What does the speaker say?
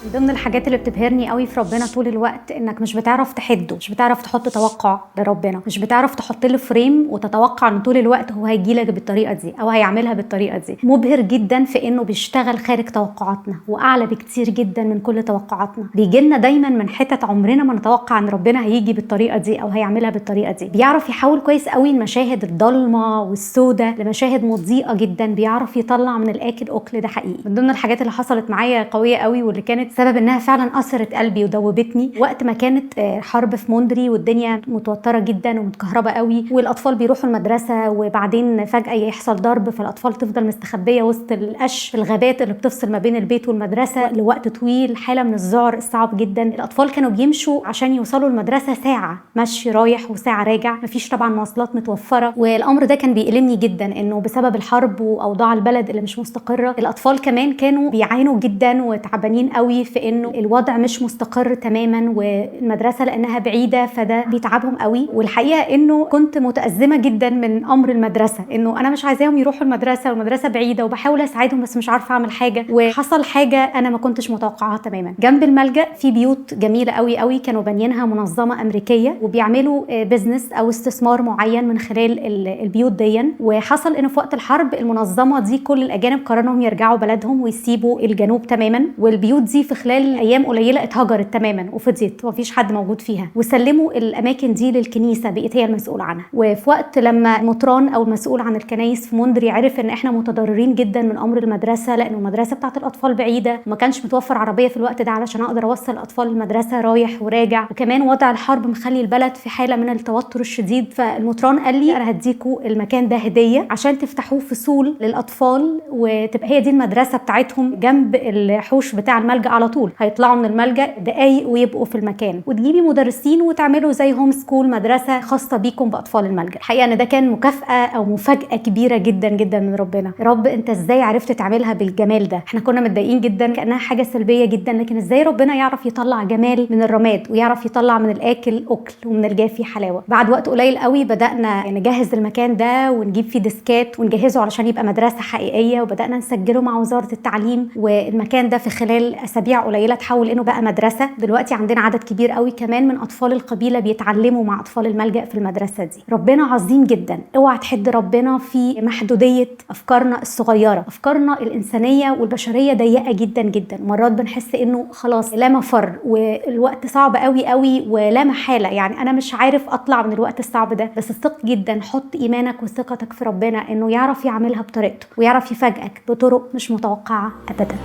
من ضمن الحاجات اللي بتبهرني قوي في ربنا طول الوقت انك مش بتعرف تحده، مش بتعرف تحط توقع لربنا، مش بتعرف تحط له frame وتتوقع ان طول الوقت هو هيجي لك بالطريقة دي او هيعملها بالطريقة دي. مبهر جدا في انه بيشتغل خارج توقعاتنا واعلى بكتير جدا من كل توقعاتنا. بيجي لنا دايما من حتت عمرنا ما نتوقع ان ربنا هيجي بالطريقة دي او هيعملها بالطريقة دي. بيعرف يحول كويس قوي المشاهد الضلمة والسوداء لمشاهد مضيئة جدا، بيعرف يطلع من الاكل اكل. ده حقيقي. من ضمن الحاجات اللي حصلت معايا قوية قوي واللي كانت سبب انها فعلا اثرت قلبي ودوبتني، وقت ما كانت حرب في موندري والدنيا متوترة جدا ومتكهربه قوي، والاطفال بيروحوا المدرسة وبعدين فجاة يحصل ضرب، فالاطفال تفضل مستخبيه وسط القش في الغابات اللي بتفصل ما بين البيت والمدرسة لوقت طويل، حاله من الذعر الصعب جدا. الاطفال كانوا بيمشوا عشان يوصلوا المدرسة ساعة مشي رايح وساعة راجع، مفيش طبعا مواصلات متوفرة. والامر ده كان بيألمني جدا، انه بسبب الحرب واوضاع البلد اللي مش مستقره الاطفال كمان كانوا بيعانوا جدا وتعبانين قوي في انه الوضع مش مستقر تماما، والمدرسة لانها بعيدة فده بيتعبهم قوي. والحقيقة انه كنت متازمه جدا من امر المدرسة، انه انا مش عايزاهم يروحوا المدرسة والمدرسة بعيدة، وبحاول اساعدهم بس مش عارفه اعمل حاجة. وحصل حاجة انا ما كنتش متوقعاها تماما. جنب الملجأ في بيوت جميلة قوي قوي كانوا بانيينها منظمة امريكية، وبيعملوا business او استثمار معين من خلال البيوت دي. وحصل انه في وقت الحرب المنظمة دي كل الاجانب قرروا انهم يرجعوا بلدهم ويسيبوا الجنوب تماما، والبيوت دي في خلال ايام قليله اتهجرت تماما وفضيت ومفيش حد موجود فيها، وسلموا الاماكن دي للكنيسة بقت هي المسؤول عنها. وفي وقت لما مطران او المسؤول عن الكنايس في موندري عرف ان احنا متضررين جدا من امر المدرسة، لانه المدرسة بتاعت الاطفال بعيدة وما كانش متوفر عربية في الوقت ده علشان اقدر اوصل الاطفال المدرسة رايح وراجع، وكمان وضع الحرب مخلي البلد في حاله من التوتر الشديد. فالمطران قال لي انا هديكوا المكان ده هديه عشان تفتحوه فصول للاطفال، وتبقى هي دي المدرسة بتاعتهم جنب الحوش بتاع الملجأ على طول، هيطلعوا من الملجأ دقايق ويبقوا في المكان، وتجيبي مدرسين وتعملوا زي home school، مدرسه خاصة بيكم باطفال الملجأ. الحقيقة ان ده كان مكافاة او مفاجاة كبيرة جدا جدا من ربنا. يا رب انت ازاي عرفت تعملها بالجمال ده؟ احنا كنا متضايقين جدا كانها حاجة سلبية جدا، لكن ازاي ربنا يعرف يطلع جمال من الرماد ويعرف يطلع من الاكل اكل ومن الجافي حلاوة. بعد وقت قليل قوي بدانا نجهز المكان ده ونجيب فيه ديسكات ونجهزه علشان يبقى مدرسه حقيقية، وبدانا نسجله مع وزارة التعليم. والمكان ده في خلال اسابيع قليله تحول انه بقى مدرسه. دلوقتي عندنا عدد كبير قوي كمان من اطفال القبيلة بيتعلموا مع اطفال الملجأ في المدرسة دي. ربنا عظيم جدا، اوعى تحد ربنا في محدودية افكارنا الصغيرة. افكارنا الانسانية والبشريه ضيقه جدا جدا، مرات بنحس انه خلاص لا مفر والوقت صعب قوي قوي ولا محالة، يعني انا مش عارف اطلع من الوقت الصعب ده. بس ثق جدا، حط ايمانك وثقتك في ربنا انه يعرف يعملها بطريقته ويعرف يفاجئك بطرق مش متوقعه ابدا.